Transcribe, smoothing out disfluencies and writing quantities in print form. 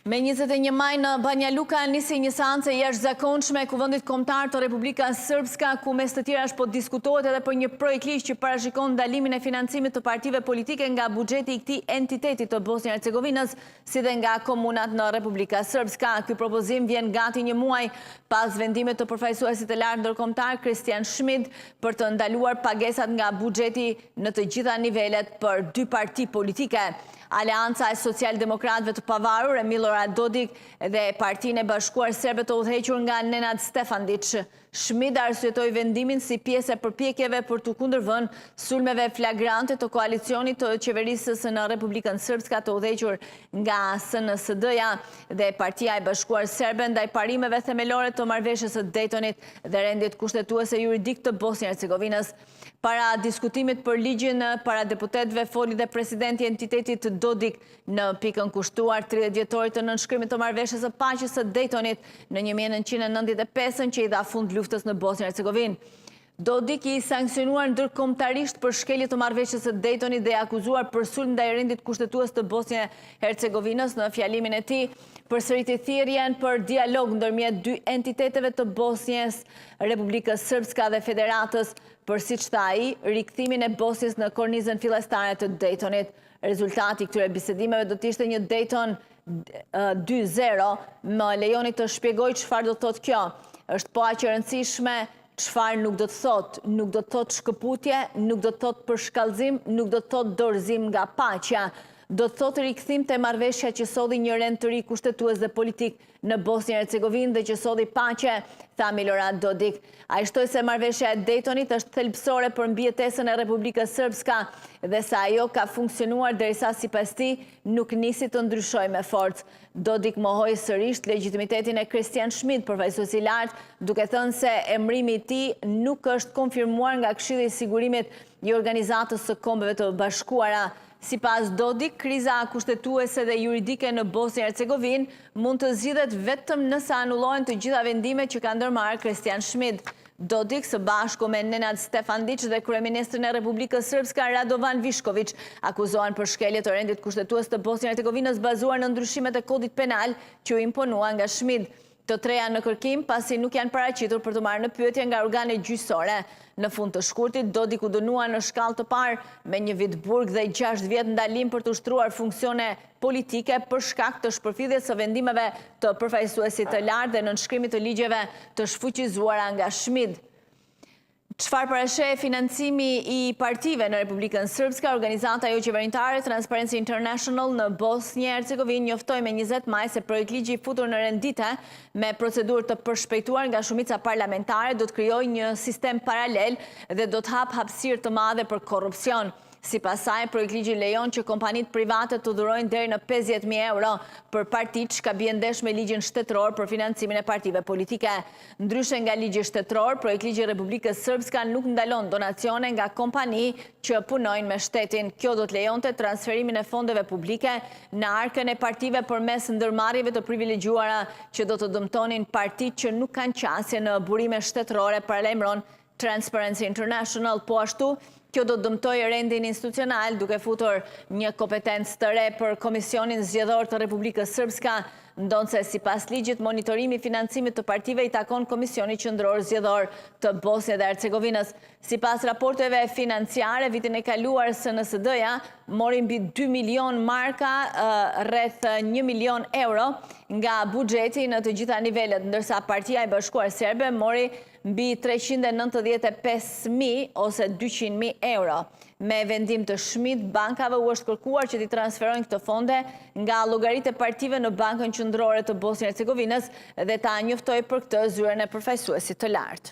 Me 21 maj në Banja Luka nisi një seancë e jashtëzakonshme e Kuvendit Kombëtar të Republika Srpska, ku mes të tjerash po diskutohet edhe për një projektligj që parashikon ndalimin e financimit të partive politike nga buxheti i këtij entiteti të Bosnjë-Hercegovinës, si dhe nga komunat në Republika Srpska. Ky propozim vjen gati një muaj pas vendimit të përfaqësuesit të lartë ndërkombëtar Christian Schmidt për të ndaluar pagesat nga buxheti në të gjitha nivelet për dy parti politike. Aleanca e Socialdemokratëve të Pavarur e Millorad Dodik dhe Partinë e Bashkuar Serbe të udhëhequr nga Nenad Stefandiq. Schmidt arsyetoi vendimin si pjesë e përpjekjeve për t'u kundërvënë sulmeve flagrante të koalicionit të qeverisës në Republikën Srpska të udhëhequr nga SNSD-ja dhe Partia e Bashkuar Serbe ndaj parimeve themelore të Marrëveshjes së Dejtonit dhe rendit kushtetues e juridik të Bosnjë-Hercegovinës. Para diskutimit për ligjin para deputetëve foli dhe presidenti i entitetit Dodik në pikën kushtuar 30 vjetorit të nënshkrimit të marrëveshjes së paqes së Dejtonit në 1995-ën që i dha fund luftës në Bosnjë-Hercegovinë. Dodik i sanksionuar ndërkombëtarisht për shkelje të marrëveshjes së Dejtonit dhe i akuzuar për sulm ndaj rendit kushtetues të Bosnjë-Hercegovinës në fjalimin e tij, përsëriti thirrjen për dialog ndërmjet dy entiteteve të Bosnjës Republikës Srpska dhe Federatës, për siç tha ai, rikthimin e Bosnjës në kornizën fillestare të Dejtonit. Rezultati i këtyre bisedimeve do të ishte një Dejton 2-0. Më lejoni të shpjegoj çfarë do të thotë kjo. Është po aq e rëndësishme çfarë nuk do të thotë. Nuk do të thotë shkëputje, nuk do të thotë përshkallëzim, nuk do të thotë dorëzim nga paqja. Do të thotë rikthim te marrëveshja që solli një rend të ri kushtetues dhe politik në Bosnjë e Hercegovinë dhe që solli paqe, tha Milorad Dodik. Ai shtoi se marrëveshja e Dejtonit është thelbësore për mbijetesën e Republikës Srpska dhe se ajo ka funksionuar derisa sipas tij nuk nisi të ndryshojë me forcë. Dodik mohoi sërish legjitimitetin e Christian Schmidt, përfaqësues i lartë, duke thënë se emërimi i tij nuk është konfirmuar nga Këshilli i Sigurimit i Organizatës së Kombeve të Bashkuara. Sipas Dodik, kriza kushtetuese dhe juridike në Bosnjë e Hercegovinë mund të zgjidhet vetëm nëse anullohen të gjitha vendimet që ka ndërmarrë Christian Schmidt. Dodik, së bashku me Nenad Stefandiq dhe kryeministrin e Republikës Srpska Radovan Vishkoviq, akuzohen për shkelje të rendit kushtetues të Bosnjë e Hercegovinës bazuar në ndryshimet e Kodit Penal që u imponua nga Schmidt. Të tre janë në kërkim, pasi nuk janë paraqitur për t'u marrë në pyetje nga organe gjyqësore. Në fund të shkurtit, Dodik u dënua në shkallë të parë me një vit burg dhe 6 vjet ndalim për të ushtruar funksione politike për shkak të shpërfilljes së vendimeve të përfaqësuesit të lartë dhe nënshkrimit të ligjeve të shfuqizuara nga Schmidt. Çfarë parasheh financimi i partive në Republikën Srpska, organizata joqeveritare Transparency International në Bosnjë e Hercegovinë njoftoi me 20 maj se projektligji i futur në rend dite me procedurë të përshpejtuar nga shumica parlamentare do të krijojë një sistem paralel dhe do të hapë hapësirë të madhe për korrupsion. Sipas saj, projektligji lejon që kompanitë private të dhurojnë deri në 50.000 euro për partitë, çka bie ndesh me ligjin shtetëror për financimin e partive politike. Ndryshe nga ligji shtetëror, projektligji i Republikës Srpska nuk ndalon donacione nga kompani që punojnë me shtetin. Kjo do të lejonte transferimin e fondeve publike në arkën e partive përmes ndërmarrjeve të privilegjuara që do të dëmtonin partitë që nuk kanë qasje në burime shtetërore, paralajmëron Transparency International, po ashtu, kjo do të dëmtojë rendin institucional duke futur një kompetencë të re për Komisionin Zgjedhor të Republikës Srpska, ndonëse sipas ligjit monitorimi i financimit të partive i takon Komisionit Qendror Zgjedhor të Bosnjë dhe Hercegovinës. Sipas raporteve financiare, vitin e kaluar SNSD-ja mori mbi 2 milion marka, rreth 1 milion euro, nga buxheti në të gjitha nivelet, ndërsa Partia e Bashkuar Serbe mori mbi 395.000 ose 200.000 euro. Me vendim të Schmidt, bankave u është kërkuar që t'i transferojnë këto fonde nga llogaritë e partive në Bankën Qendrore të Bosnjë Hercegovinës dhe ta njoftojë për këtë zyrën e përfaqësuesit të lartë.